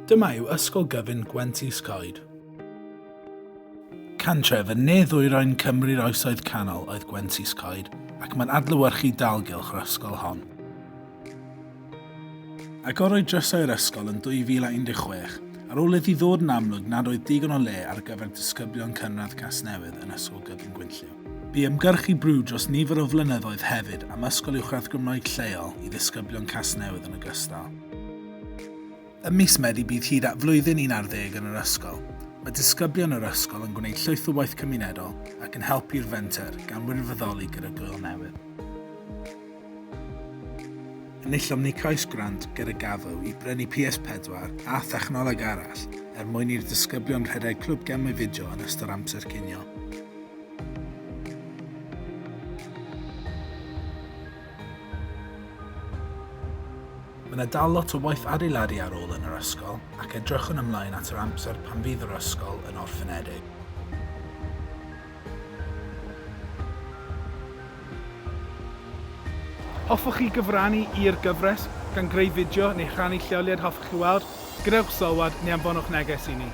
Dyma yw Ysgol Gyfun Gwent Is Coed. Cantref yn ne-ddwyrain Cymru'r Oesoedd Canol oedd Gwent Is Coed, ac mae'n adlewyrchu dalgylch yr ysgol hon. Agorwyd drysau'r ysgol yn 2016, ar ôl iddi ddod yn amlwg nad oedd digon o le ar gyfer disgyblion cynradd Casnewydd yn Ysgol Gyfun Gwynllyw. Bu ymgyrchu brwd dros nifer o flynyddoedd hefyd am ysgol uwchradd Gymraeg lleol i ddisgyblion Casnewydd yn ogystal. Ym mis Medi bydd hyd at flwyddyn 11 yn yr ysgol. Mae disgyblion yr ysgol yn gwneud llwyth o waith cymunedol ac yn helpu'r fenter gan wirfoddoli gyda Gŵyl Newydd. Enillom ni cais grant gyda Gavo i brynu PS4 a thechnoleg arall er mwyn i'r disgyblion rhedeg clwb gemau fideo yn ystod amser cinio. Mae 'na dal lot o waith adeiladu ar ôl yn yr ysgol ac edrychwn ymlaen at yr amser pan fydd yr ysgol yn orffenedig. Hoffwch chi gyfrannu i'r gyfres, gan greu fideo neu rhannu lleoliad hoffech chi weld? Gadewch sylwad neu anfonwch neges i ni.